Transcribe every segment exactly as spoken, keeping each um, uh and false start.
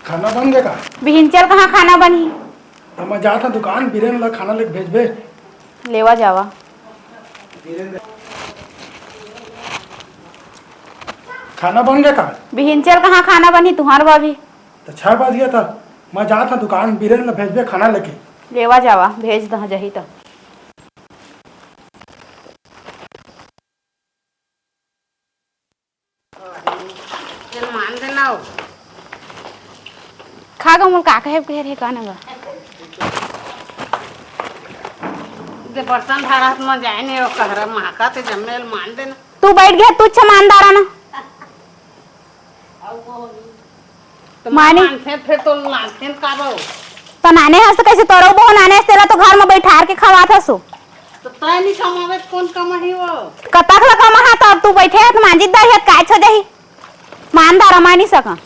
खाना बन गे का? बिहिंचल कहाँ खाना बनही? त मैं जात हँव दुकान, बीरेन ला खाना लेके भेजबे। लेवा जावा। खाना बन गे का? बिहिंचल कहाँ खाना बनही तुँहर बर भी? त छह बज गे, त मैं जात हँव दुकान, बीरेन ला भेजबे खाना लेके। लेवा जावा, भेज दह जही त। चल मान देना हो। खा गा, मोला का कहे के रहे, का ना गा। दे बर्तन भाड़ा हाथ में जाए नहीं, वो कहरा महाका ते जम्मे ल मान देना। तू बैठ गया, तू अच्छा मानदार है ना। तो मानी। मानथे, फिर तो मानथे न का बा? तो नाने हस तो कैसे तोरो बहू नाने हस, तेला तो घर में बैठार के खवात हसो। तो तय नहीं कमावे त कौन कमाही वो? कतक ला कमाहा, तब तू बैठे हस, मांजी दाई हस, काय छो जाही? मानदार मानी सका।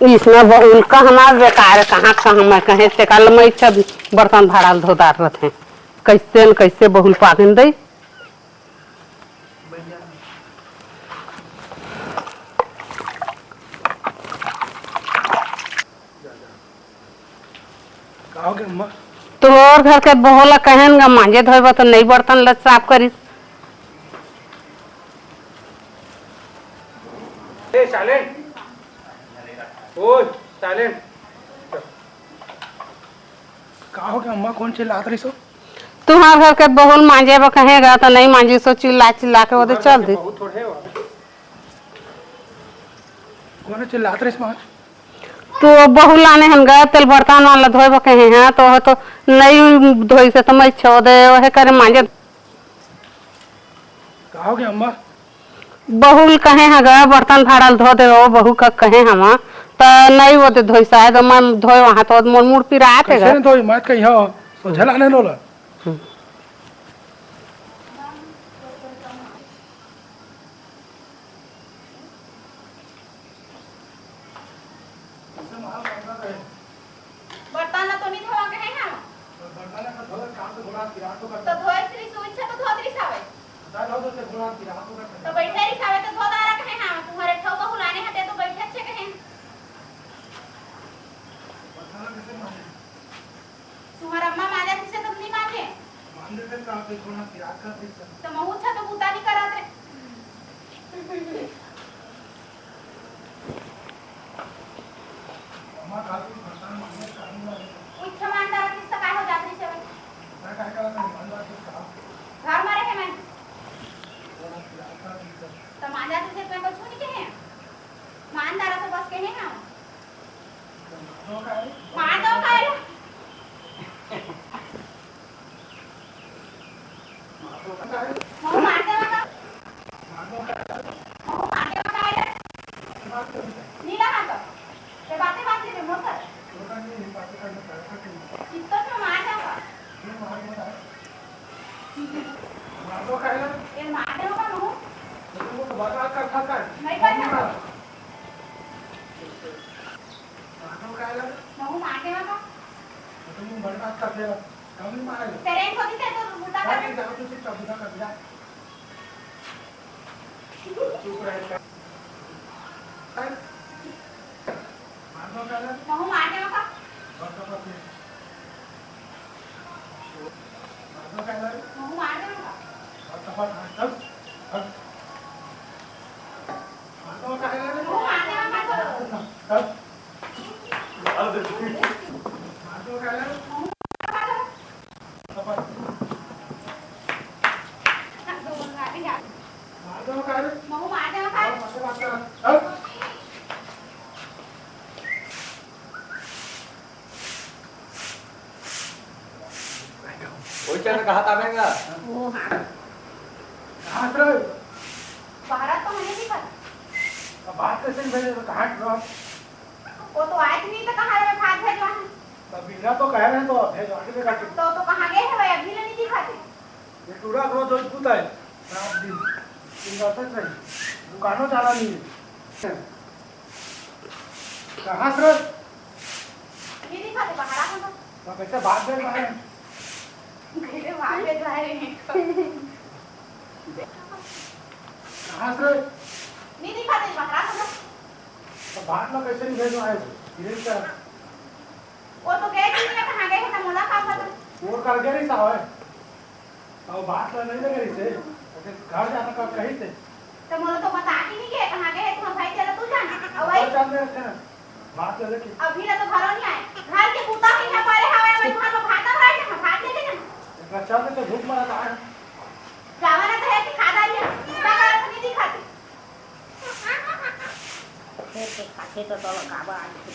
इसना बहू का हमार बेकार है, कहाँ कहाँ मैं कहे से कल मैं इच्छा बर्तन भाड़ा ल धोदार रहते हैं। कैसे न कैसे बहुल पागिन दई। का हो गे अम्मा? तोर घर के बहू ला कहेन गा, मांजे धोए बर त नई बर्तन ला साफ करिस। ए, साइलेंट। ओए, साइलेंट। का हो गे अम्मा, कौन चिल्लात रहिस हो? तुँहर घर के बहू ल मांजे बर कहे गा, त नई मांजिस, चिल्ला चिल्ला के ओदे चल दे। बहुत थोड़े हो। कौन चिल्लात रहिस माँ? तो बहू लाने हन गा, तेल बर्तन वाला धोए बर कहे हैं, तो ओह तो नई धोइस हे, त मैं छोड़ दे, ओहे करे मांजे। का हो गे अम्मा? बहू ल कहे हैं गा, बर्तन भाड़ा ल धो दे, ओ बहू का कहे हम, त नई ओदे धोइस हे, त मैं धोए वहाँ, तो मोर मुड़ पिरात हे कैसे गा। नहीं धोई? मैं तो कही हाँ, सोझे लाने लो ला। हम्म। बर्तन ला तो नहीं धोवा कहे हैं। तो धोए श्री सुइछा तो धोत रिस हवे। तो बैठे रिस हवे तो धो दारा कहे हैं। तुम्हारे ठौ बहु लाने हते तो बैठे छे कहे। तुम्हारा अम्मा मांजा किसे तो नहीं मांजे। तो महू छा तो बूता नहीं करत रे। उच्च मानदार किस्त काय हो जात रही से भाई? घर में रहे मैं। तो मांजा तुझे पे कुछ नहीं कहे। मानदार तो बस कहे ना। मार दो काय? महू मार देवा का? महू मार देवा का? नीला हा का? ते बाते बात ले मोर कर। कित्तो तो मार देवा। ये मार देवा का महू? नहीं करना। महू मार देवा का? तेरे इनको दिखे तो बुता कर। चुप रह। महू मार देवा का? महू मार देवा का? महू मार देवा का? ओई चल, कहाँ ताबेंगा? ओ हाँ। कहाँ से रहे? बाहर तो नहीं दिखा। अब बात कैसे नहीं भेजे, तो कहाँ ड्रॉप? वो तो आज नहीं तो कहाँ रहे, भात भेजवा है। तब बिगड़ा तो कह रहे हैं, तो भेजवा के बेटा। तो, तो कहाँ गए हैं भाई, अभी नहीं दिखाते। ये टूरा को रोज रोज पूता है, रात दिन। चिंता तक नहीं, दुकानों जाना नहीं है। कहाँ से? ये दिखा दे, बाहर आ, हम तो। तो कैसे बात कर रहे हैं? कहाँ से? नहीं दिखाते, पकड़ा था। तो भात ला कैसे नहीं भेजो आए? धीरे से। वो तो गए कि नहीं, कहाँ गए हैं, तो मोला का पता। वो कर गए नहीं साहब। तो बात ला नहीं लगे इसे। ओके, घर जाना का कही थे। तो मोला तो बता के नहीं गए, कहाँ गए हैं, तुम्हारा भाई चला तू जाना। अब वही घर जान दे रखे ना। बात ला लेके। अभी ला तो घरों नहीं आए। घर के बूता ही ना पड़े हवे, मैं घर में भात रहे ना, भात लेके जाना। एक बार चल दे तो भूख मरा था। जावा ना तो है कि खा डालिए। बूता का तो नहीं दिखाते। फेर के खाथे त तोला काबर आज के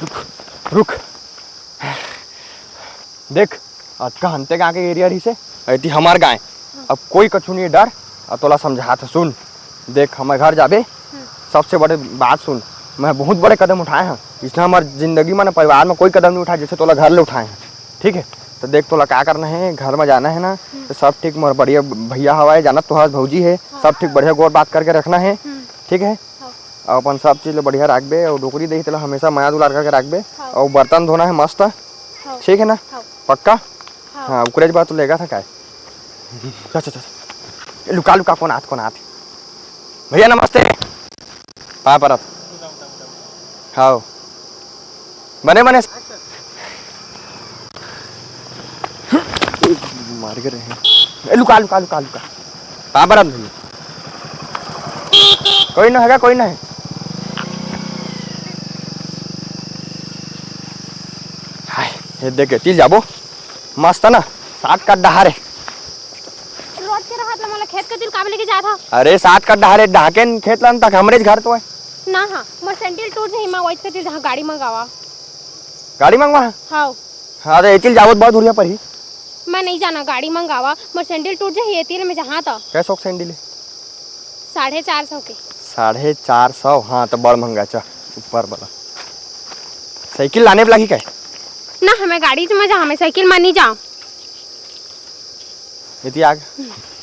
रुक, रुक। देख, अतका हंते गाँव के एरिया रहिसे, अति हमार गाँव। अब कोई कछु नहीं डर। अब तोला समझात ह, सुन। देख, हमर घर जाबे, सबसे बड़े बात सुन, मैं बहुत बड़े कदम उठाए हंव। इसने हमर जिंदगी में ना, परिवार में कोई कदम नहीं उठाए, जैसे तोला घर ले उठाए हंव, ठीक है? तो देख, तोला का करना है, घर में जाना है ना, तो सब ठीक, मोर बढ़िया भैया हवाए, जानत तो हस, भौजी है, सब ठीक, बढ़िया गोठ बात करके रखना है, ठीक है? और अपन सब चीज ले बढ़िया राखबे, और डोकरी देही तेला हमेशा मया दुलार करके राखबे, और बर्तन धोना है मस्त, ठीक है ना? पक्का? हाँ, ओकरे बाद तो लेगा था काय? चल, चल, चल। ए, लुका, लुका, कोन आत, कोन आत? भैया, नमस्ते। पाँव परत। हाँ। बने, बने। मार के रहे। ए, लुका, लुका, लुका, लुका। पाँव परत भैया। कोई ना हैगा, कोई ना है। हाय, ये देख, एती ल जाबो। मस्त ना, सात कट्ठा डहार हे। रोज के रहत ला मोला खेत के तिर काबर लेके जात हव? अरे, सात कट्ठा डहार हे, डहाके न खेत ला न तक हमरेच घर तो हे। ना हा, मोर सैंडल टूट जाही, मैं वही के तिर जहाँ गाड़ी मंगावा। गाड़ी मंगवा? हाँ। हाँ, तो एती ल जाबो त बहुत दूरिया परही। मैं नहीं जाना, गाड़ी मंगावा, मोर सैंडल टूट जाही, एती ले मैं जहाँ तो। कै सौ के सैंडल हे? साढ़े चार सौ के। साढ़े चार सौ? हाँ, तो बड़ महंगा, चा, ऊपर वाला। साइकिल लाने लागही काय? ना, हमें गाड़ी में जा, हमें साइकिल में नहीं जाओ। एती आग।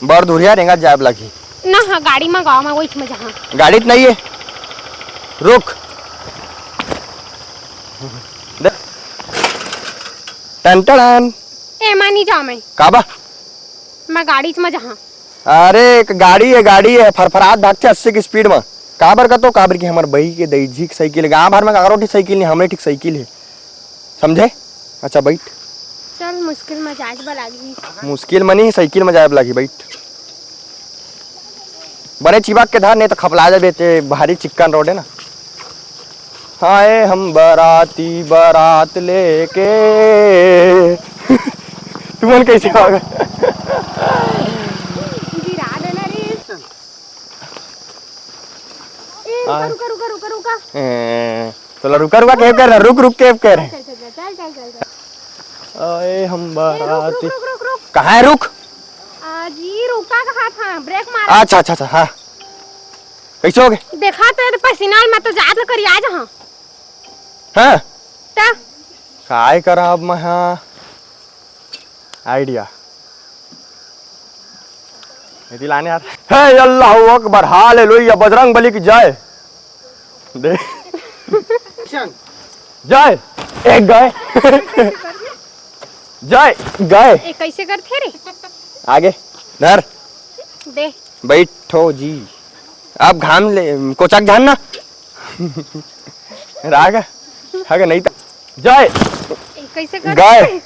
बड़ दूरिया रेंगत जाए लागही। ना, हाँ, गाड़ी में गाँव में वही में जहाँ। गाड़ी त नहीं है। रुक। दे। Ton ton. ए, मैं नहीं जाओ मैं। काबर? मैं गाड़ी में जहाँ। अरे, एक गाड़ी हे, गाड़ी हे, फरफरात भागथे अस्सी के स्पीड म। काबर कतो? काबर कि हमर बही के दई झिक साइकिल हे। गांव भर म काकरो ठीक साइकिल नइ, हमरे ठीक साइकिल हे। समझे? अच्छा, बइठ। चल, मुश्किल म जाए बर लागही। मुश्किल म नइ, साइकिल म जाए बर लागही, बइठ। बने चिपक के धर, नइ त खपला जाबे, ते भारी चिक्कन रोड हे ना। आए हम बराती बरात लेके। तुमन कैसे हो? गिरा देना रे। ए, रुका, आ। रुका, रुका, रुका, रुका। ए, तोला रुका, रुका, के कर रहा? रुक, रुक, के कर रहा? चल, चल, चल, चल, चल, चल। आए हम ए, रुक, रुक, बराती। रुक, रुक, रुक। कहाँ हे रुक? आ, जी, रुका कहा था, ब्रेक मारा। अच्छा, अच्छा, अच्छा, हाँ। कैसे हो गए? देखा तो ये पसीना में तो जात ल करी आज, हाँ। हाँ? त? काय करा अब मैं, हाँ? आइडिया। ये दिलाने यार। हे अल्लाह अकबर, हालेलुया, बजरंग बली की जय। दे। जय। एक गए। जय। गए। ए, कैसे करथे रे? आगे। धर। दे। बैठो जी। अब घाम ले, कोचक झन ना। राग। हग नहीं त। जय। ए, कैसे करथे गाय। रे?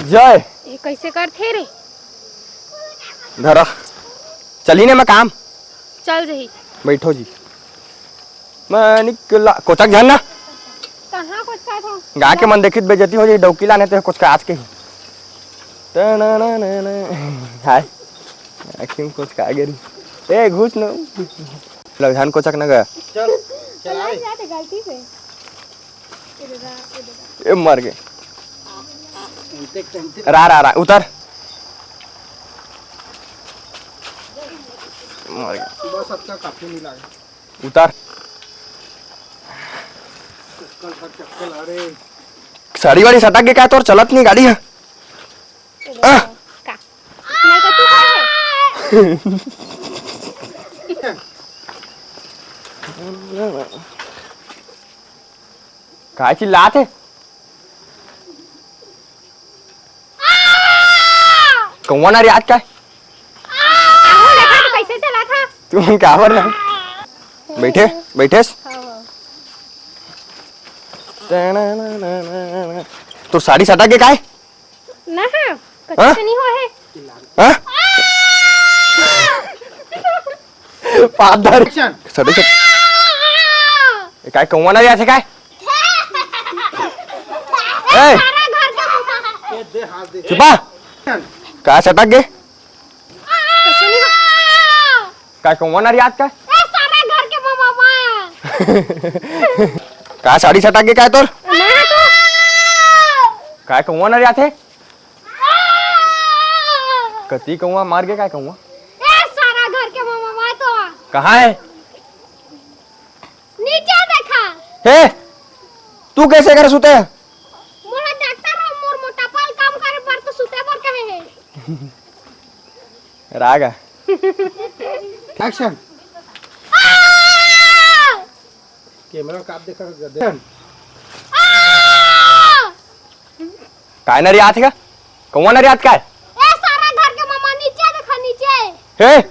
जय। ए, कैसे करथे रे? धरा। चली ने मैं काम। चल जही। बैठो जी। मैं निकला, कोचक झन ना। कहाँ कोचकात हो? गा के मन देखित बेइज्जती हो जाही, डौकी लाने ते कोचकात के ही। टनननन। हाय। आँखी में कोचका गे रही। ए, घुस न। लग झन कोचक न गया। चल, चला चला। जाते गलती से। ए, मर गए। रा, रा, रा, उतर। मर गए। बस, अब तक काफी नहीं लगा। उतर। चक्कर, चक्कर आ रहे। साड़ी वाड़ी सटक के का तोर चलत नहीं गाड़ी है? ए, आह! का? नहीं तो तू कहे। काय चिल्लात हे? कौआ ना रे आज काय? आहो, देखा तो कैसे चला था। तू काबर ना? बैठे, बैठेस। तोर साड़ी सटा गे काय? ना, हाँ, हाँ? कच्चा नहीं हुआ है। हाँ? पादर। Action। सटे सट। ए, काय कौआ ना जाथे काय? ए! सारा घर का कौआ। चुपा। का सटक गे? कच्चा नहीं हुआ। काय कौआ ना रियात का? ए, सारा घर के मामा माया। का साड़ी सटक गे काय तोर? ना तो। काय कौआ ना रियात हे? कती कौआ मार गे काय कौआ? ए, सारा घर के मामा माया तो। कहाँ हे? नीचे देखा। हे, तू कैसे कर सुते? मोला डॉक्टर ह मोर मोटापा ल कम करे बर तो सुते बर कहे हे। राग आ। Action। आ! Camera का आप देखा कर दे। आ! काय नरियात हे का? कौआ नरियात काय? ए, सारा घर के मामा नीचे देखा, नीचे। हे,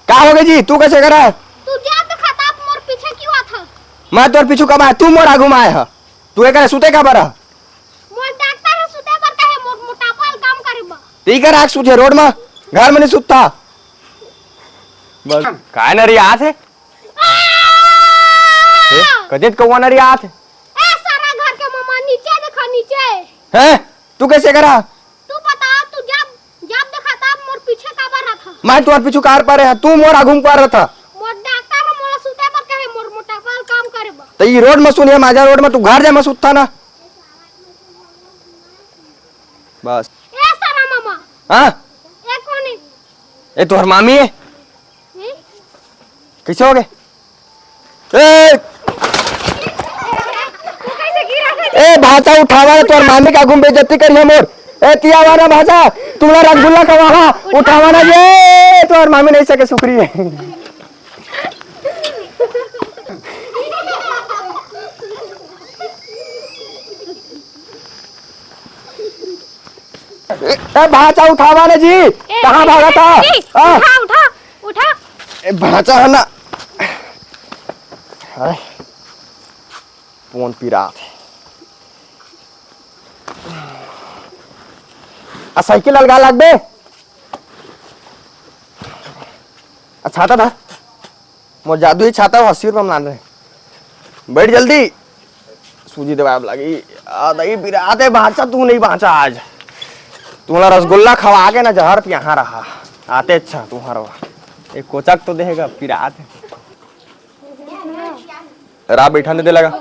का हो गे जी? तू कैसे करा? तू जब देखा तब मोर पीछे क्यों आता? मैं तोर पीछू कब आया? तू मोर आगू में आया ह। तू एकरा सुते का बर? मोर डॉक्टर ह सुते बर कहे, मोर मोटापा ल कम करे बर। ते इकर आग सुते रोड में, घर में नहीं सुतता। बस, काय नरियात हे? आ! हे, कतेक कौआ नरियात हे? ए, सारा घर के मामा नीचे देखा, नीचे। हैं? तू कैसे करा? तू बता, तू जब, जब देखा तब मोर पीछे काबर रहता? मैं तोर पीछू कार पर रहा, तू मोर आगू में पर रहता। मोर डॉक्टर ह मोला सुते बर कहे, मोर मोटापा ल कम करे बर। त ई रोड में सुनिए, माजा रोड में तू घर जा में सुतता ना। बस। ए सारा मामा। हाँ? ए कौन हे? ए तोहर मामी हे। हैं? कैसे हो गए? ए! तू कैसे गिरा था? ए, भांचा उठावा ना, तोर मामी का घूम बेइज्जती करी है मोर। ए, तिया वाला भांचा, तुमला रसगुल्ला खवाहा, उठावा ना ये, तोर मामी नहीं सके सुकरी है। ए, भांचा उठावा ना जी, ए, कहाँ ए, भागा ए, था? ए, आ? उठा, उठा, उठा। ए, भांचा है ना। हाय। पोन पिरात हे। आ साइकिल अलगा लाग बे। आ छाता धर। मोर जादुई छाता हो, अस्सी रुपया में लान रहे। बैठ जल्दी। सूजी दवाई लागी। आ, दही पिरात हे, बांचा तू नहीं बांचा आज। तुम्हारा रसगुल्ला खवा के ना जहर पियाहा रहा। आते अच्छा तुम्हारा। एक कोचक तो देगा, पिरात हे। रा बैठा दे लगा।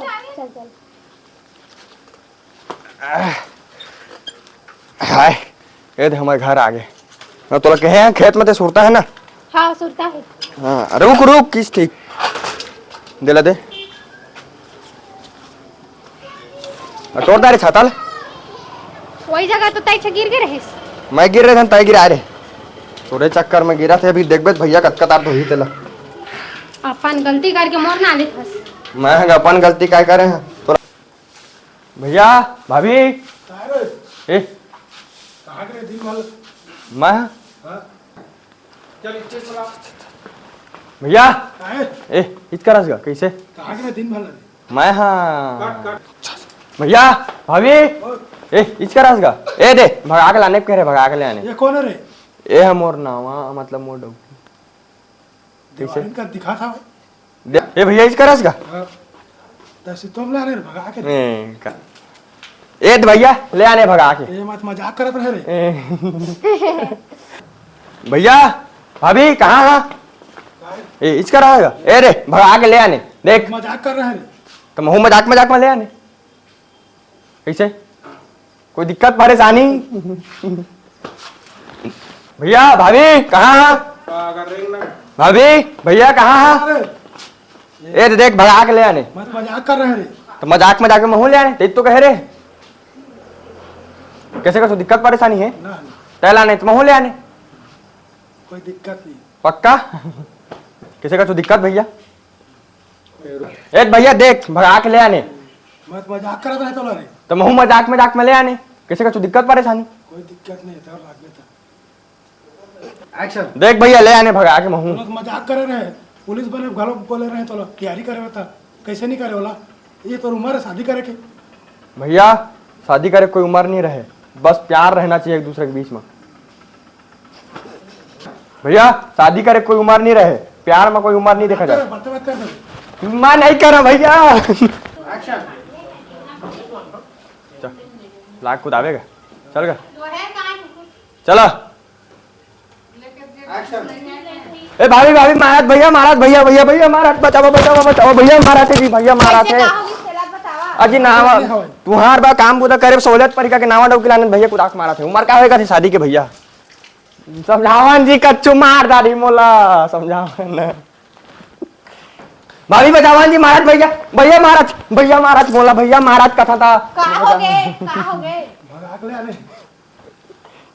हाय, ए दे हमर घर आगे। मैं तोला कहे हैं, खेत में ते सुरता है ना? हाँ, सुरता है। हाँ, रुक, रुक, किस ठीक। दे ला दे। आ, तोड़ डारे छाता ले। वही जगह तो तय छे गिर गए रहिस। मैं गिर रहे थे, तय गिरा रहे। तोरे चक्कर में गिरा थे, अभी देखबे त भैया कतका तार धोही तेला। अपन गलती करके मोर ना लेथस। मैं अपन गलती काय करे हैं? तोरा भैया, भाभी। का रे? ए। कहाँ के रे दिन भर? मैं। हाँ? चल, इच्छे चला। भैया। का है? ए, इच करस गा, कैसे? कहाँ के रे दिन भर लगे? मैं हाँ। काट, काट। भैया, भाभी। और? ए, इच करस गा। ए, दे, भगा के लाने कह रहे, भगा के ले आने। ये कौन है रे? ए, हम मोर नावा, मतलब मोर डौकी। कैसे? देवारी का दिखा था भाई। दे, ए भैया, इच करस गा? हाँ। तैसे तुम ला रहे भगा के। ए, का? ए, त भैया, ले आने भगा के। ए, मत मजाक करत रहे रे। ए। भैया, भाभी, कहाँ हा? काहे? ए, इच करस गा? ए रे, भगा के ले आने। देख। मजाक कर रहे रे। त महू मजाक, मजाक में ले आने। कैसे? कोई दिक्कत परेशानी? भैया, भाभी, कहाँ हा? का कर रहे हैं ना? भाभी, भैया, कहाँ हा? अरे, ए, तो देख, भगा के ले आने। मत मजाक कर रहे हैं रे। तो मजाक, मजाक में महू ले आने, तेज तो कहे रे। कैसे का सो दिक्कत परेशानी है? ना, ना। तय लाने, तो महू ले आने। कोई दिक्कत नहीं। पक्का? कैसे का सो दिक्कत भैया? ए भैया, देख, भगा के ले आने। मैं तो मजाक करत रहे तोला रे। तो महू मजाक, मजाक में ले आने। कैसे का तू दिक्कत परेशानी? कोई दिक्कत नहीं है, तोर लागबे तो। एक्शन। देख भैया, ले आने भगा के महू। तोला तो मजाक करे रहे, पुलिस बने घलो बोले रहे तोला, तैयारी करे बता, कैसे नहीं करे वाला? ये तोर उम्र है शादी करे के। भैया, शादी करे कोई उम्र नहीं रहे, बस प्यार रहना चाहिए एक दूसरे के बीच में। भैया, शादी करे कोई उम्र नहीं रहे, प्यार में कोई उम्र नहीं देखा जाए। बात कर, बात कर। मैं नहीं कर रहा भैया। एक्शन। चल, लाग कुदावेगा। चल गा। चला। एक्शन। ए भाभी, भाभी, महाराज, भैया, महाराज, भैया, भैया, भैया, महाराज, बचाओ, बचाओ, बचाओ, भैया, महाराज है जी, भैया, महाराज कैसे है। का होगी, पहला बतावा। अजी, नावा, तुहार बा काम बुता करे, सहूलियत परिका के नावा डौकी लाने, भैया, कुदाक मारा थे। उम्र का होएगा थी शादी के, भैया? समझावन जी, कच्चू मार डारी मोला, समझावन। भाभी, बचावन जी, महाराज, भैया, भैया, महाराज, भैया, महाराज, मोला, भैया, महाराज, कथा था। का हो गए, का हो गए? भगा के ले आने।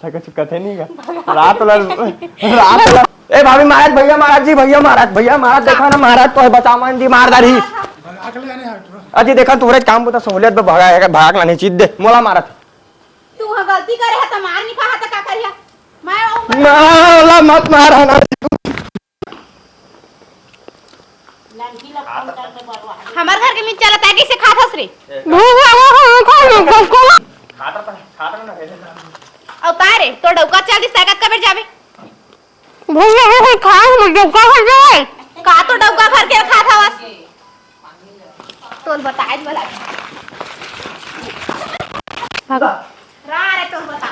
था कुछ कथे नहीं का। रात वाला, रात वाला। ए भाभी महाराज, भैया महाराज जी, भैया महाराज, भैया महाराज, देखा ना महाराज, तो है बचावन जी, मार डारी। भगा के ले आने हट। अजी देखा, तोरे काम बता, सहूलियत पे भगा है, भाग ना नहीं चीज दे, मोला मारत। तू हा गलती करे है, त मार नहीं खा, त का करिया? मैं ओ ना, ला मत मारा ना। हमार घर के मिर्चा लता कैसे खात हस रे? भैया, वो हम खा लो, बस को। अवतार रे, तो डौका चल दिस, ताकत कबर जावे। भैया, वो खा, हम डौका खा जाए। का तो डौका घर के खात हवस? तोल बताए वाला। भागो। रा रे, तोल बता।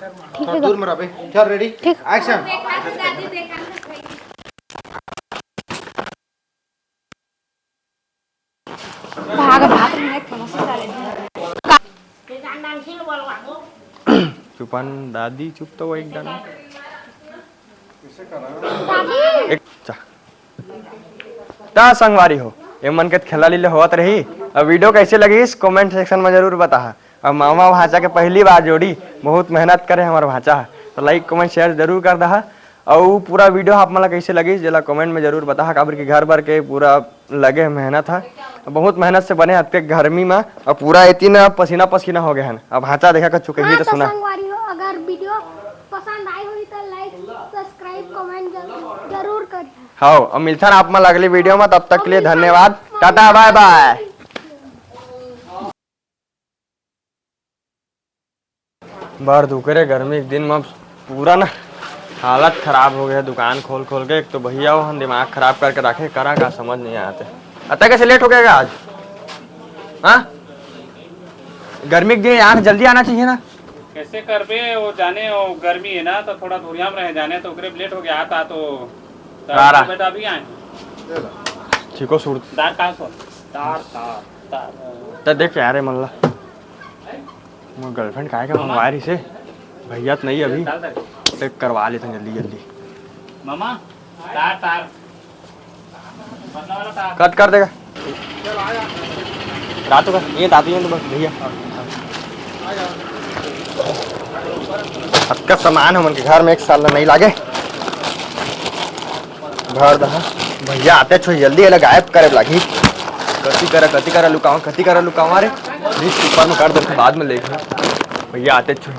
ठीक थोड़ा है। दूर में रह बे। चल, रेडी? ठीक। एक्शन। भाग, भाग, नहीं, थोड़ा सा डाले। चुपन दादी, चुप तो वो एक दाना। एक चा। त संगवारी हो, ए मन के खेला लीला होवत रही। अब वीडियो कैसे लगिस, कमेंट सेक्शन में जरूर बताहा। अब मामा भांचा के पहली बार जोड़ी, बहुत मेहनत करे हमर भांचा ह, तो लाइक, कमेंट, शेयर जरूर कर दहा। अउ पूरा वीडियो आप मन ला कैसे लगिस, जेला कमेंट में जरूर बताहा, काबर कि घर भर के पूरा लगे मेहनत ह, बहुत मेहनत से बने हत्ते गर्मी में, अउ पूरा एती ना पसीना पसीना हो गए हन। अब भांचा देखा कर चुके ही हाँ, तो तो सुना। संगवारी हो, अगर वीडियो पसंद आई होही तो लाइक, सब्सक्राइब, कमेंट जरूर, जरूर करिहा। हाँ, अब मिलथन आप मन अगली वीडियो में, तब तक के लिए धन्यवाद, टाटा, बाय बाय। बड़ दुख रे, गर्मी के दिन में पूरा ना हालत खराब हो गया, दुकान खोल खोल के। एक तो भैया वो हम दिमाग खराब करके रखे, करा का समझ नहीं आते। अतः कैसे लेट हो गया आज? हाँ, गर्मी के दिन यार जल्दी आना चाहिए ना। कैसे करबे, वो जाने वो गर्मी है ना, तो थोड़ा दूरिया में रहे जाने, तो ओकरे लेट हो गया आता तो। आ रहा। बेटा अभी आए। ठीक हो सूरत। दार कहाँ सो? दार, दार, दार। त देख यार, मन ला मोर गर्लफ्रेंड काहे का मंगवा रही से? भैया तो नहीं अभी। डाल दे। चेक करवा लेते हैं जल्दी जल्दी। मामा, तार, तार। पतला वाला तार। कट कर देगा। रात का ये दादू, ये तो बस भैया। सबका सामान हमन के घर में एक साल नहीं लागे। भर दहा। भैया आते छो जल्दी, एला गायब करे लागी। कति करा, कति करा लुकावा, कति करा लुकावा रे। लिस्ट ऊपर में कर दे, बाद में लेके। भैया आते छो।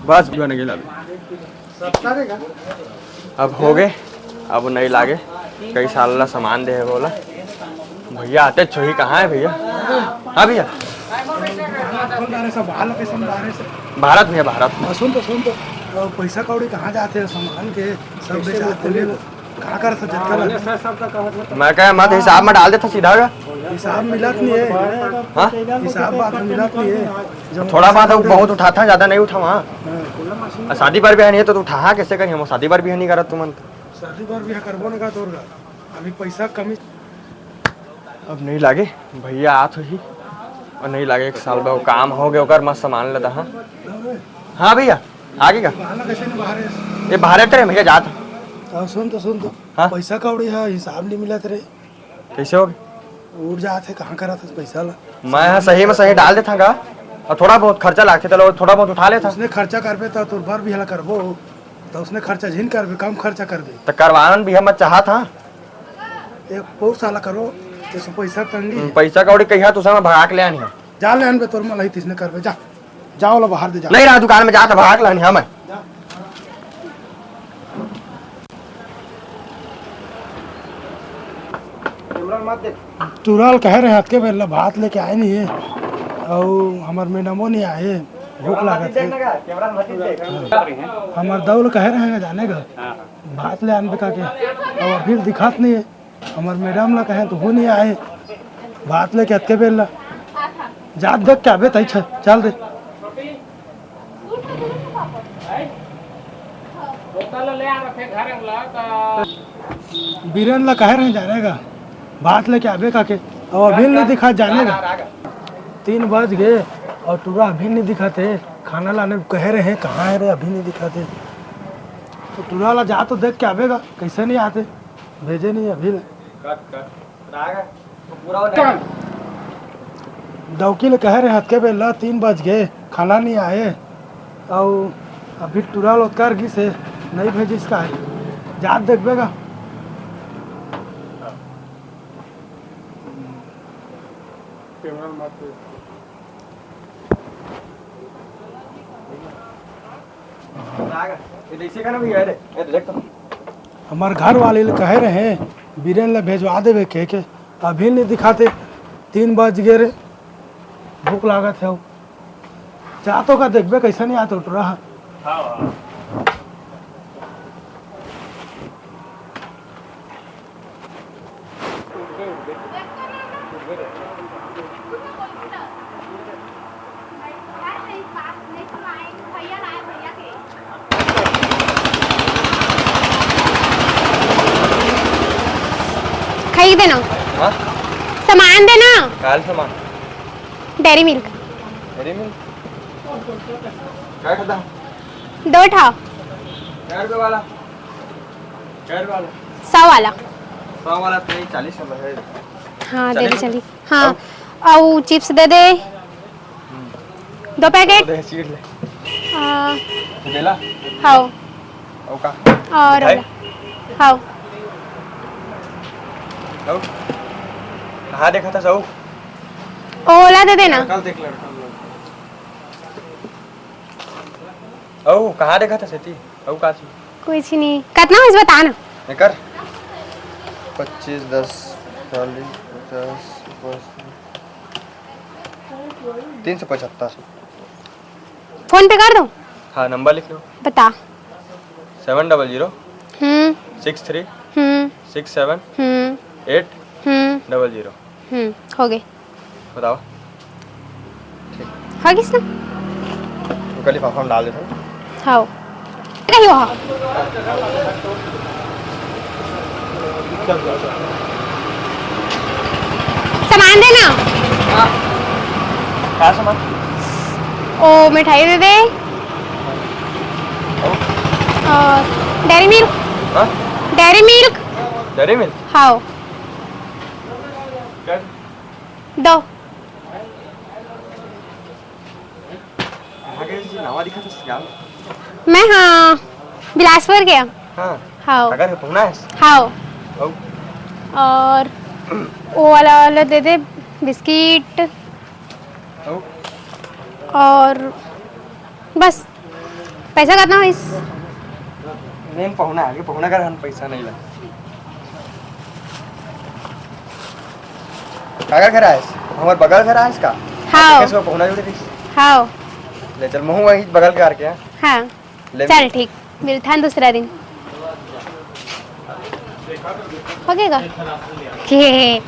बस, बन गेला अभी। अब हो गए, अब नहीं लागे। कई साल ला सामान दे है बोला। भैया आते छो ही, कहाँ है भैया? हाँ भैया। भारत भैया, भारत। हाँ, सुन तो, सुन तो, अ, पैसा कौड़ी कहाँ जाते हैं? सामान के सब बेचाते ले, कहाँ कर सब जतका लगा? मैं कहा, मत हिसाब में डाल देता सीधा का। हिसाब मिलत नहीं है। हाँ? हिसाब बात मिलत नहीं है। जब थोड़ा बहुत, बहुत उठाता, ज्यादा नहीं उठावा। हाँ। आ, शादी बर बिहा नहीं है तो तू उठाहा कैसे करी? हम शादी बर बिहा नहीं करत तुमन। शादी बर बिहा करबो ना का तोर का? अभी पैसा कमी। अब नहीं लागे, भैया आत होही। और नहीं लागे, एक साल बा, वो काम हो गया, ओकर मस्त सामान लेता। हाँ, हाँ भैया, आगे का? बाहर कैसे नहीं बाहर है? ये बाहर है तेरे भैया, जात। हाँ, सुन तो, सुन तो। हाँ? पैसा कौड़ी है, हिसाब नहीं मिला तेरे। कैसे हो गए? उड़ जात है, कहाँ करा था पैसा ला? मैं हाँ सही में सही डाल देता का? अउ थोड़ा बहुत खर्चा लागथे, त लो, थोड़ा बहुत उठा लेथन। उसने खर्चा करबे, त तोर बर बिहा ला करबो, त उसने खर्चा झिन करबे, कम खर्चा करबे। त करवान बिहा म चाहत हन। एक पौर साला करो, तेसो पैसा तंगी हम्म, हे। पैसा कौड़ी कहिया तू समय भगा के ले आनी हे। जा ले आनबे, तोर मन लही तिसने करबे, जा। जा ओला बाहर दे, जा। नहीं रहा दुकान में, जा त भगा के लानी हे मैं। जा। टुरा ल कहे रहे हतके बेर ला भात लेके आए नहीं हे, अउ हमर मैडमो नहीं आए, भूख लागत हे। हमर दऊ ल कहे रहे जाने का, भात ले आनबे का के, अउ अभी दिखात नहीं हे। हमर मैडम ला कहे त वो नहीं आए, भात लेके अतके बेर ला। जात देख के आबे तई छ-, चल दे। बीरेन ला कहे रहे जाने का, भात लेके आबे का के, अउ अभी नहीं दिखा जाने का। तीन बज गे अउ टुरा अभी नहीं दिखाते। खाना लाने कहे रहे, कहाँ हे रे, अभी नहीं दिखाते। त टुरा ला जा तो देख के आबे का, कैसे नहीं आते, भेजे नहीं अभी ले। दौकी ले कहे रहे हतके बेर ला, तीन बज गे, खाना नहीं आए, अउ अभी टुरा ल ओतकार गिस हे, नहीं भेजिस का हे, जात देखबे गा। हमर घर वाले ले कहे रहे, बीरेन ला भेजवा देबे के, के अभी नहीं दिखाते, तीन बज गे रे, भूख लागत हे। जा तो का देखबे, कैसे नहीं आते टुरा। खाई देना। हाँ? सामान देना। काल सामान। Dairy milk. Dairy milk. क्या खाता? दो ठा। क्या रुपये वाला? क्या रुपये वाला? सौ वाला। सौ वाला तो नहीं, चालीस वाला है। हाँ, दे दे चालीस? चालीस। हाँ। और? अउ चिप्स दे दे। दो पैकेट। दे, सीट ले। आ, बेला? हाव। अउ का? अउ मिठाई? हाव। अउ? कहाँ देखा था सब? ओला दे देना। लड़का देख, लड़का। अउ कहाँ देखा था सेती? अउ का चीज? कुछ नहीं। कितना होइस बता ना। एकर? पच्चीस, दस, चालीस, पचास, पचास। तीन सौ पचहत्तर। फोन पे कर दो। हाँ, नंबर लिख लो। बता। Seven double zero hmm. Six three hmm. Six seven hmm. Eight hmm. Double zero. Hmm, हो गए। बताओ। ठीक। हो गइस ना? तो कल लिफाफा में डाल देता हूँ। हाँ। कहियो हाँ। सामान देना। हाँ। का सामान? ओ, मिठाई दे दे। और? और डेयरी मिल्क। हाँ? Dairy milk. Dairy milk? हाँ। क्या? दो। कहाँ गए जी? नवा दिखा था क्या? मैं हाँ, बिलासपुर के। हाँ। हाँ। अगर है पहुना है? हाँ। और? और वो वाला, वाला दे दे, बिस्किट। और? और बस। पैसा कितना होइस? नहीं, पहुना आगे, पहुना घर हम पैसा नहीं ला। काकर घर आयस? हमर बगल घर आयस का? हाँ। कैसे पहुना जुड़े रहिस? हाँ। ले चल, महू वही बगल घर के। हाँ। ले चल, मिल। ठीक, मिलथन दूसरा दिन। हो गएगा? के।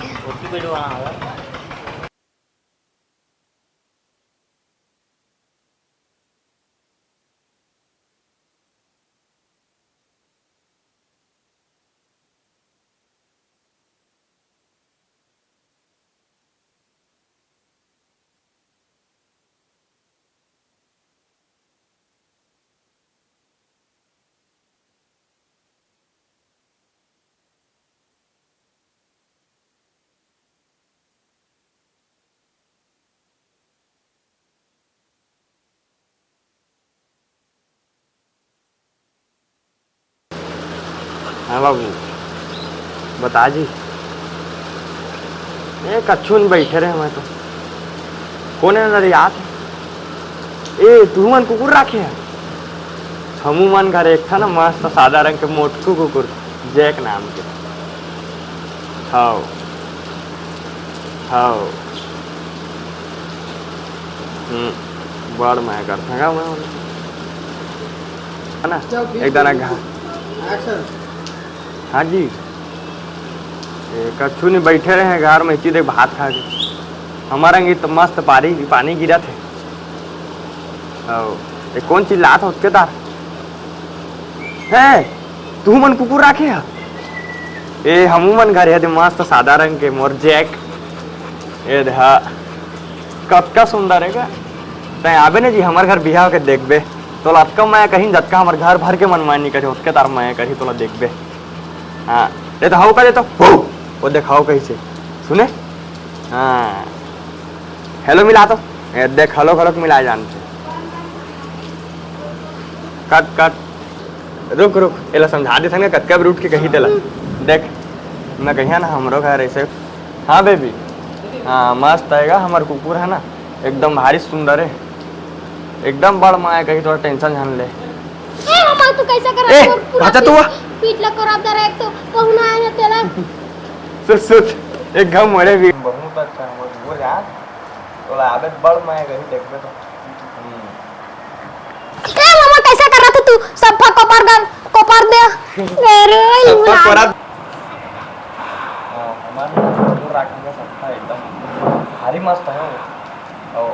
हाँ बाबू, बता जी। ए, कछु नहीं, बैठे रहे मैं तो। कौन है नजर आत हे? ए, तुहू मन कुकुर राखे है? हमू मन घर एक ठा ना मस्त सादा रंग के मोटकू कुकुर, जैक नाम के। हाव, हाव। हम्म, बड़ मया करथंव गा मैं। है ना? चल, ठीक एक दाना है। घा- Action। हाँ जी। ए, कछु नहीं, बैठे रहे हैं घर में, इतनी देर भात खा के। हमारा ये तो मस्त पानी, पानी गिरत हे। आओ, ए, कौन चिल्लात हे ओतके तार? है, तुहू मन कुकुर राखे हा? ए, हमू मन घर हे दे मस्त सादा रंग के मोर जैक। ए दे हा, कतका सुंदर हे गा। तैं आबे ना जी हमर घर बिहाव के देखबे, तोला अतका मया करही जतका हमर घर भर के मन मया नहीं करे, ओतके तार मया करही तोला देखबे। हाँ, ए तो हव का दे तो, हव, वो देख हव कइसे, सुने? हाँ, हेलो मिला तो, ए देख हेलो घलोक मिला जानथे। कट, कट। रुक, रुक, एला समझा देथन ना, कतका बेर उठ के कही तेला। देख, मैं कहिया ना, हमरो घर ऐसे। हाँ, बेबी। हाँ, मस्त आएगा, हमर कुकुर है ना, एकदम भारी सुंदर है, एकदम बड़ माया कही, थोड़ा tension झन ले। ए, ममा, तू कैसे करत ए, मोर पूरा भाचा तू आ। पीठ, पीठ ला कोराब दरा, एक तो पहुना आए है तेला। सुत, सुत, एक घाव मरे भी। बहुत अच्छा, हमर कुकुर यार, तोला आबे बड़ माया कही, देखबे तो। हम्म। ए मामा, कैसे करत हे तू? सफा कोपर दे, कोपर दे। अरे, सफा कोपर। हाँ, हमारे कुकुर राखेंगे सफा एकदम भारी मस्त है वो। ओ।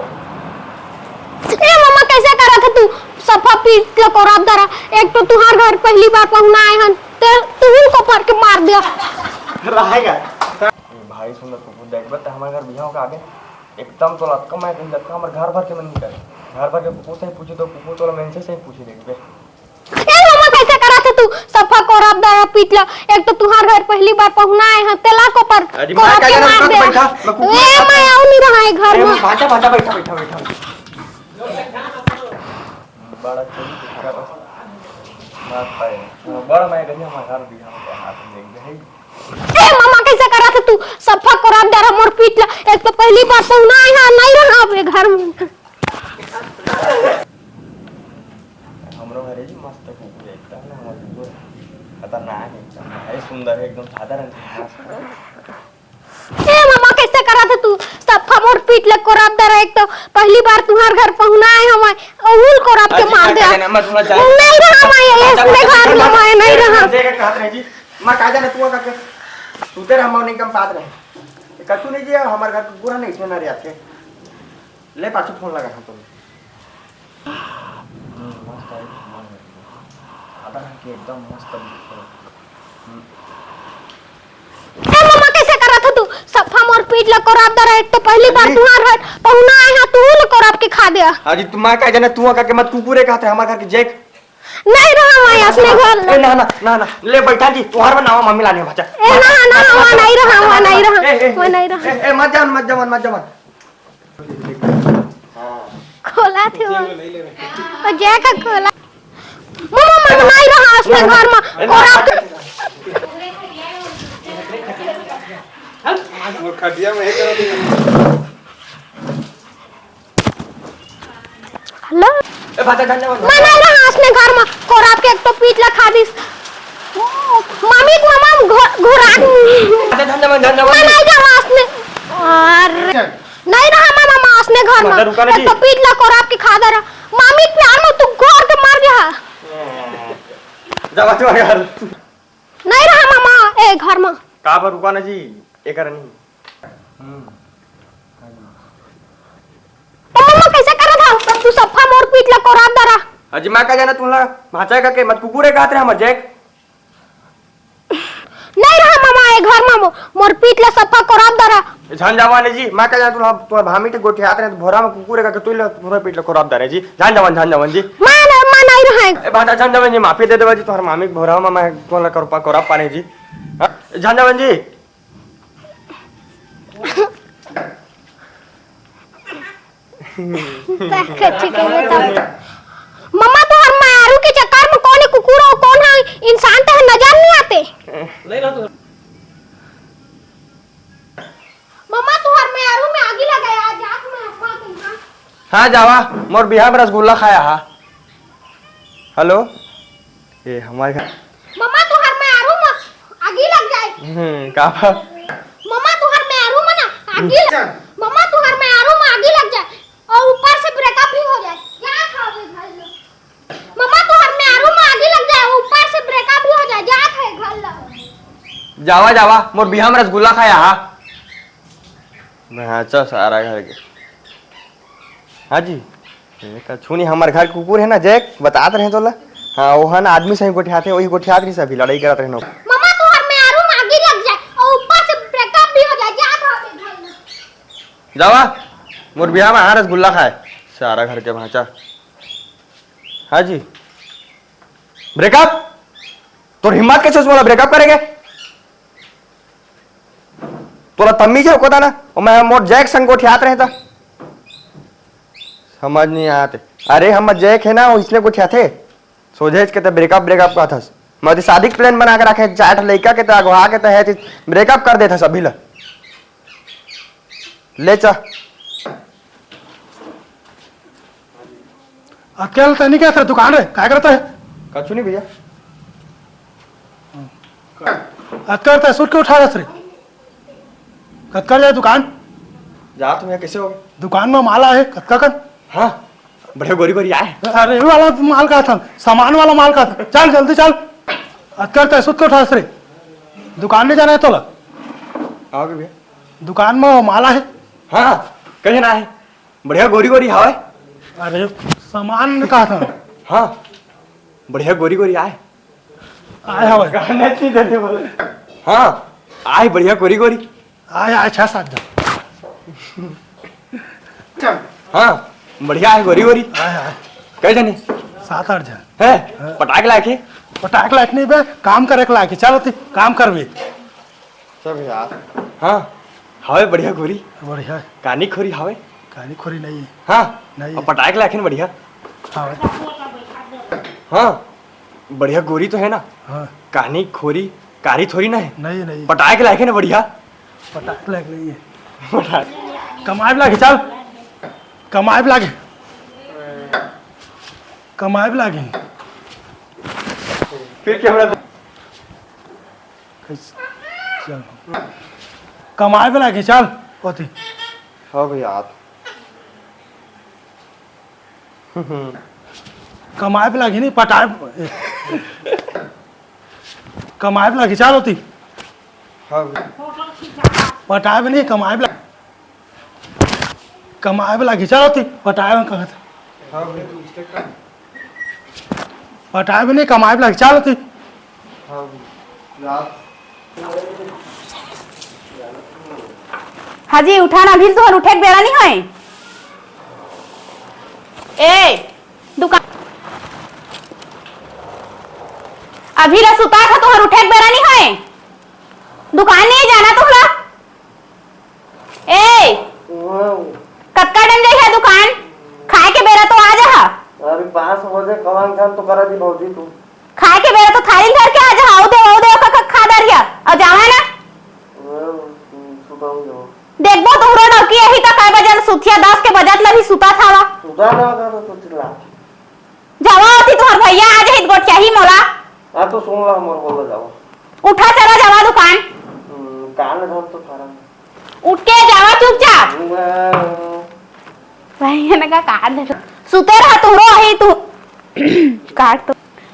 ए मामा, कैसे करत हे तू? सफा पीठ ल कोराब दरा। एक तो तुहार घर पहली बार पहुना आए हन, ते तुहू कोपर के मार दे। रहेगा। भारी सुंदर कुकुर, देखबे त हमारे घर बिहाव का आगे एकदम तो लतका मैं कहीं लतका हमर घर भर के मन निकल। घर भर के कुकुर से ही पूछी तो कुकुर तोला मेंसे से ही पूछी देखबे। ए मामा, कैसे करत हे तू? सफा कोराब दरा पीठ ला। एक तो तुहार घर पहली बार पहुना आए हैं, तेला कोपर अरे, कोराब मैं के क्या मार जानता दे। बैठा, मैं कुकुर ए, का मैं आऊ नहीं रहा है घर ए, में। भाचा, भाचा, बैठा, बैठा, बैठा। बड़ा चोरी कुकुर का। मार पाए। बड़ा मैं कहीं हमारे घर बिहाव के हाथ में देख दे। ए मामा, कैसे करत हे तू? सफा कोराब दरा मोर पीठ ला। एक तो पहली बार पहुना आए हैं, नहीं रहा अब ये घर में। हमरो घरे जी मस्त कुकुर है, एकदम ना हमर कुकुर खतरनाक है, एकदम भारी सुंदर है, एकदम सादा रंग के मस्त। ए मामा, कैसे करत हे तू? सफा मोर पीठ ले कोराब दरा, एक तो पहली बार तुहार घर पहुना आए हमारे, अउल कोराब के अजी, मार मैं दे। कहना, मैं तुम्हारा जान नहीं रहा मैं ये इसने घर में मैं नहीं रहा। मैं कहत रहे जी, मैं का जाने तू का के सुते रहा, मैं नहीं कम पात रहे। कछु नहीं जी, हमारे घर के पूरा नहीं सुना रहे थे। ले पाछू फोन लगा हम तुम। हम्म, मस्त है, मन है। आधा रंग के एकदम मस्त दिखता है। हम्म। ए मामा, कैसे करत हो तू? सफा मोर पीठ ला कोराब दे रहा, एक तो पहली बार अरे। तुहार घर पहुना आए हैं, तू ले कोराब के खा दे। अजी, तू मैं का जाने, तू का के मत कुकुरे कहते, हमारे घर के जैक। नहीं रहा मैं अपने घर ए, में। ना, ना, ना, ना, ले बैठा जी, तुहार बनावा, मम्मी लाने बचा। ए, ना, ना, वहाँ नहीं रहा, वहाँ नहीं रहा, ए, ए, वहाँ नहीं रहा। ए, ए, मत जाओ, मत जाओ, मत जाओ। खोला थे वो। वो जैक खोला। मामा, मामा, नहीं रहा उसने घर में। कोराब के वो खटिया में है करो। हेलो? ए, भाचा, धन्यवाद। मैं नहीं रहा उसने घर में। कोराब के एक तो पीठ ला खा दिस। मामी, मामा, घो-, घोड़ा। भाचा, धन्यवाद, धन्यवाद। मैं नहीं रहा उसने। अरे। नहीं रहा मामा, माँ उसने घर में। मदर रुका ना एक जी। तो पीठ ला कोराब के खा दे रहा। मामी प्यार में तू घोर के मार गया। जावा तू यार। नहीं रहा मामा, ए घर में। का बर रुका ना जी, ए करनी। हम्म। तो मामा कैसे करत हा? तू सफा मोर पीठ ला कोराब दे रहा। अजी मैं का जाना तुमला भाचा का के मत कुकुरे कहत रहे हमर जैक। नहीं रहा मामा, ए घर में मो-, मोर पीठ ला सफा कोराब दे रहा। झन जावा ने जी, मैं का जाना तुमला तोर भामी ते गोठियात रहे, तो भोरा में कुकुरे का के तुमला पूरा पीठ ला कोराब दे रहे जी। झन जावन, झन जावन जी। मैं न-, मैं नहीं रहा है। ए भाचा झन जावन जी, माफी दे देवा जी, तोहर मामी के भोरा में मैं कोन ला कोरपा, कोराब पाने जी। हाँ? झन जावन जी। मम्मा, तोहर मारू के चक्कर में कोन कुकुर हो, कोन है इंसान, तोहर नजर नहीं आते। नहीं ना तू। मम्मा, तुहर मेहरू में आगी लगे, आज जात में अफवाह कहीं, हाँ? हाँ, जावा, मोर बिहाव में रसगुल्ला खाया हा। हेलो, ए, हमारे घर। मम्मा, तुहर मेहरू में आगी लग जाए। हम्म, का बा? मम्मा, तुहर मेहरू में ना आगी लग, मम्मा, तुहर मेहरू में आगी लग जाए और ऊपर से ब्रेकअप भी हो जाए। क्या खाओगे घर में? मम्मा, तुहर मेहरू में आगी लग जाए, ऊपर से ब्रेकअप भी हो जाए, जात है घर ला। जावा, जावा, मोर बिहाव में रसगुल्ला खाया हा। मैं, हाँ, चल, सारा घर के। हाँ जी, ये का छूनी, हमर घर के कुकुर है ना, जैक, बतात रहे तोला। हाँ, वो है ना, आदमी सही गोठियाथे, वही गोठियात रही, सभी लड़ाई करत रहे ना। मम्मा, तुहर मेहरू में आगी लग जाए और ऊपर से ब्रेकअप भी हो जाए, जात है घर ला। जावा, मोर बिहाव में हाँ रसगुल्ला खाए, सारा घर के भांचा। हाँ जी। ब्रेकअप? तोर हिम्मत कैसे होइस मोला ब्रेकअप करे के? तोला तमीज हे, ओको ता ना? ओ, मैं मोर जैक संग गोठियात रहे ता। समझ नहीं आते। अरे, हम जैक है ना, वो इसने गोठियाथे। सोझे के ते ब्रेकअप, ब्रेकअप कहथस। मैं तो शादी के प्लान बना के रखे, चार ठो लइका के ते अगवा के ते है, ब्रेकअप कर देथस अभी ला। ले चा। अतकेल तनी क्या सर दुकान रे, काय करता है? कछु नहीं भैया। अतकर ते सूट के उठा रस रे। कतकर जाए दुकान? जा तुम यहाँ कैसे हो? दुकान में माला है, कतका कन? हाँ, बढ़िया गोरी गोरी आए। अरे, ये वाला माल का था, सामान वाला माल का था। चल, जल्दी चल। अतकर ते सूट के उठा रस रे। दुकान नहीं जाना है तोला? आओगे भैया। दुकान में माला है। हाँ, कहे ना है। बढ़िया गोरी गोरी हवय। अरे, सामान का था? हाँ, बढ़िया गोरी गोरी आए। आए हवय। गाने ची देने बोले। हाँ, आए बढ़िया गोरी गोरी। आए, आए, छह सात जन। हाँ, बढ़िया है गोरी गोरी। आए, आए। कई जने? सात आठ जन। है? हाँ। पटाक लाके? पटाक लाके नहीं बे, काम करे के लाके। चल, तू काम कर बे। सब यार। हाँ, हवे बढ़िया गोरी। बढ़िया है। कानी खोरी हवे? कानी खोरी नहीं है। हाँ, नहीं है। अब पटाक लाखिन बढ़िया। हाँ भाई। हाँ, बढ़िया गोरी तो है ना? हाँ। कानी खोरी, कारी थोड़ी ना है? नहीं, नहीं। पटाक लाखिन बढ़िया। पटाक लाख नहीं है। पटाक। कमाए लागे, चल। कमाए लागे। कमाए लागे। फिर क्या बड़ा? कैसे? चल। कमाए वाला के चल, ओती। हाँ भैया, आप। कमाए वाला के नहीं, पटाए, कमाए वाला के चल, ओती। हाँ भैया। पटाए भी नहीं, कमाए वाला। कमाए वाला घिचा रहती, पटाए में कहत। हाँ भैया। पटाए में नहीं, कमाए वाला घिचा रहती। हाँ भैया। हाँ जी, उठा ना, अभी तुहर उठे के बेरा नहीं होए। ए, दुकान, अभी ला सुता था, तुहर उठे के बेरा नहीं होए। दुकान नहीं जाना तुहला। ए, हाँ। कतका डन जाइहा दुकान? खाए के बेरा तो आ जाहा। अरे, पाँच बजे कमान काम तो करा दी भौजी तू। खाए के बेरा तो थारी धर के आ जाहा। औ दे, औ दे, का, का खा दरिया। अउ जावा ना। हाँ, सुताऊँ जाओ। देखबो तुहरो डौकी यही त काय बजत सुतिया दस के बजत ल भी सुता थावा। सुता ना का तो चिल्ला। जावा ओती तुहर भैया आ जाही त गोठियाही मोला। हाँ, तो सुन ला, हमर बोला जावा। उठा चला जावा दुकान। हम्म, कान धर तो फारा। उठ के जावा चुपचाप। वाह। भाई, ये ना का काट दे। सुते रहा तुहरो, अही तू। काट तो।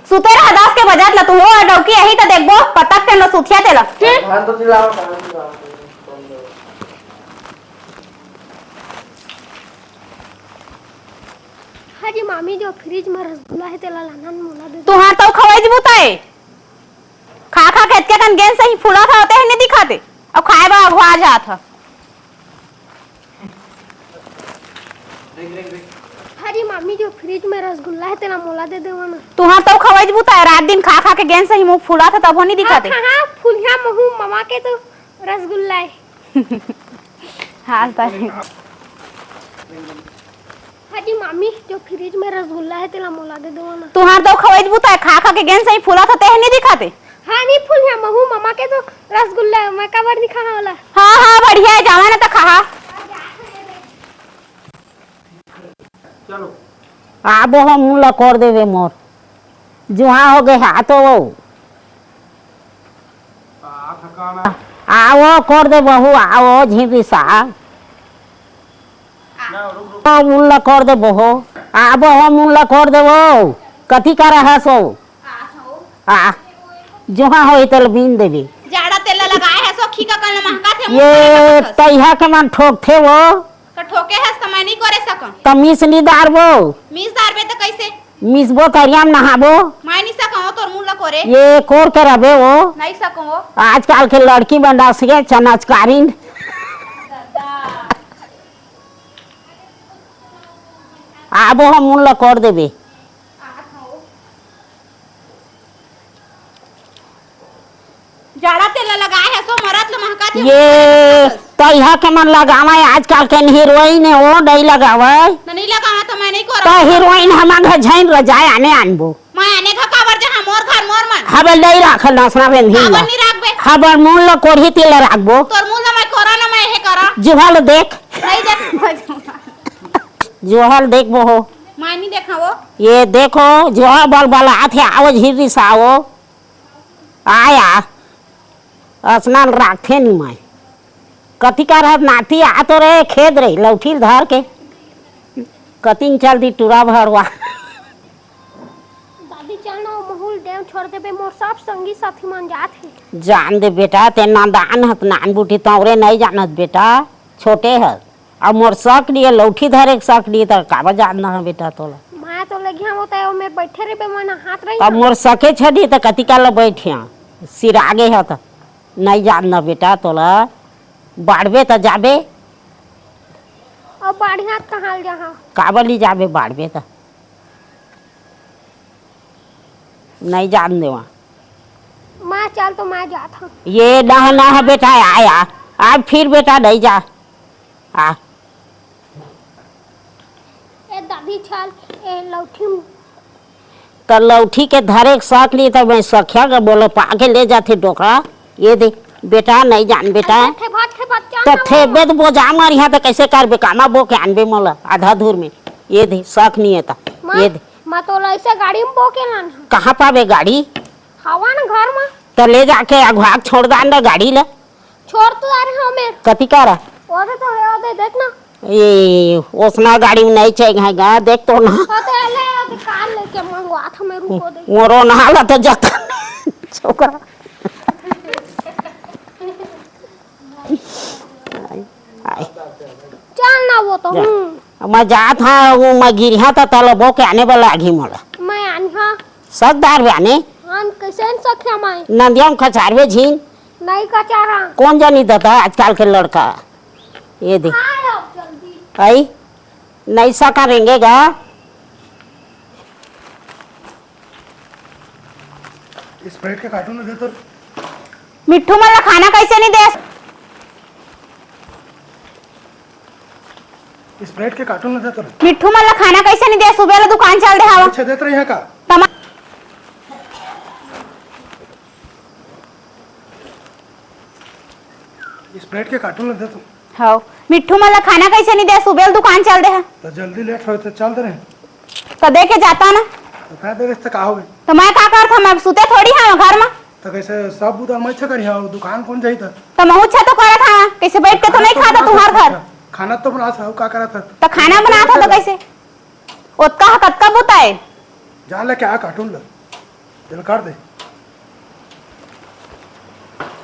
सुते रहा दस के बजात ला तुहरो, अउ डौकी अही त देखबो, पटक के न सुथिया तेला। हम्म? कान तो चिल्लाओ, कान चिल्लाओ। हाँ जी मामी, जो फ्रिज में रसगुल्ला हे, तेला लाना न मोला दे दे। तुहार तो खवाई जबू तय। खा खा के अतके कन गेंद सही फूलत हव, तेह नइ दिखत हे। अउ खाए बर अघुवा जात हव। हाँ जी मामी, जो फ्रिज में रसगुल्ला हे, तेला मोला दे देवा ना। तुहार तो खवाई जबू तय, रात दिन खा खा के गेंद सही मुंह फूलत हे, तभो नइ दिखत हे। हाँ, हाँ, फुलिया महू ममा के तो रसगुल्ला हे। हाँ, सही। हाँ जी मामी, जो फ्रिज में रसगुल्ला हे, तेला मोला दे देवा ना। तुहार तो खवाई जबू तय, खा खा के गेंद सही फूलत हे, तेह नइ दिखत हे। पानी फूल है, महू ममा के तो रसगुल्ला, मैं काबर नहीं खाहा वाला। हाँ, हाँ, बढ़िया है, जावा ना तो खाहा। चलो। आबो हम मुंह ला कोर देबे मोर। जुहा हो गए हाथ हो। आ, थकान आ। आओ, कोर दे बहू, आओ, झिंपिसा। ना, रुक, रुक। ओ, मुंह ला कोर दे बहू। आबो हो, मुंह ला कोर दे वो। कथी कर रहा सो? आ, जुहा होई तेल बीन देबे। जाड़ा तेल लगाए है सो, खीका कल महका थे, ये मुंह तैहा के मन ठोकथे वो। त ठोके हस त मैं नहीं करे सकं। त मीस नहीं दारबो। मीस दारबे त कैसे? मीसबो तरिया में नहाबो। मैं नहीं सकं तोर मुंह ला कोरे। ये कोर के रबे वो। नहीं सकं वो। आजकल के लड़की मन डास के चनाचकारिन। आबो हम मुंह ला कोर देबे। जाड़ा तेल लगाए है सो मरत ल महका थे। ये तैहा के मन लगावे, आजकल के हीरोइन है वो नहीं लगावे। न नहीं लगावा तो मैं नहीं तो करा। हीरोइन हमार घर झैन रजाए आने आनबो। मैं आने घर काबर जहाँ मोर घर मोर मन। हबल नहीं राखल नसना बेंधी काबर ला। नहीं राखबे? हबल मुंह ला कोरही तेल राखबो। तोर मुंह ला मैं कोरा ना मैं हे करा। जुहा ला देख। नहीं देख। जुहा ला देखबो हो। मैं नहीं देखा वो। ये देखो, जुहा बल बल आथे, आओ झिरी साओ। आया, असना ल राखथे नी माय। कति कर हर नाती आ तो रे, खेद रे, लौठी ल धर के। कतिन चल दी टूरा भरवा। दादी, चल ना, महू ल डेम छोड़ देबे, मोर सब संगी साथी मन जात हे। जान दे बेटा, ते नादान हत, नान बूटी तौरे नहीं जानत बेटा, छोटे हत। अब मोर सक लिए लौठी धरे के सक लिए त काबर जान न ह बेटा तोला। मैं तो लगिया वो तय में बैठे रहिबे, मन हाथ रही अब ना। मोर सके छड़ी त कति काल बैठिया, सिरागे ह त नहीं जान न बेटा तोला। बाढ़बे त जाबे। अब बाढ़िया त कहाँ ले जहाँ? काबर ली जाबे बाढ़बे त? नहीं जान देवा। माँ चल तो मैं जात हूँ। ये डह ना है बेटा, आया। अब फिर बेटा नहीं जा। आ। ए दादी चल, ए लौठी म- त लौठी के धरे के सक ली त मैं सखिया के बोले पाके ले जाथे डोकरा। ये दे बेटा, नहीं जान बेटा। अरे थे भात, थे भात, चल तो ना थे मामा। बेद बोझा मार यहाँ त कैसे करबे, कामा बो के आनबे मोला आधा दूर में। ये दे सक नहीं है त। माँ, ये दे। माँ तोला ऐसे गाड़ी में बो के लान है। कहाँ पाबे गाड़ी? हवा ना घर में। त ले जाके अगुआ के छोड़ दान ना गाड़ी ला। छोड़ तो आ रहे हो मैं। कति करा? वो दे तो है, वो दे, देख ना। ए, ओसना गाड़ी में नहीं चाहिए है गा, देख तो ना। हाँ, तो ले, अभी कार लेके मंगवा था मैं, रुको दे। मोरो नहाला तो जाता। छोकरा। आई, आई। चल ना वो तो, जा। हम्म। मैं जात हा, वो मैं गिरिहा था, तलो बो के आने वाला आगी मोला। मैं आनी हाँ। सक दार बे आने? हाँ, कैसे न सक है मैं? नंदिया में खचारवे झीन। नहीं कचारा। कौन जानी दादा आजकल के लड़का। ये दे। आए अब जल्दी। आई? नहीं सका रेंगेगा। Sprite के carton दे तो। मिट्ठू मन ला खाना कैसे नहीं दे? Sprite के carton दे तो। मिट्ठू मन ला खाना कैसे नहीं दे? सुबह ला दुकान चल दे हवा। अच्छा, देत रही है का? तमा- Sprite के carton दे तो। हव, मिट्ठू मन ला खाना कैसे नहीं दे? सुबह ला दुकान चल दे है। तो जल्दी late होए तो चल दे रहे। तो दे के जाता ना। तो का दे रहे तो का होवे? तो मैं का करत हूँ? मैं सुते थोड़ी हूँ घर में। तो कैसे सब बुधा मैं छे करी हूँ, दुकान कौन जाई था? तो महू छे तो करत हूँ, कैसे बैठ के तो नहीं खाता तुम्हार घर। खाना तो बनात हूँ, का करत हूँ? तो खाना बनात हूँ तो कैसे? ओतका ह कतका बुता है? जा ले क्या carton ले, जल काट दे।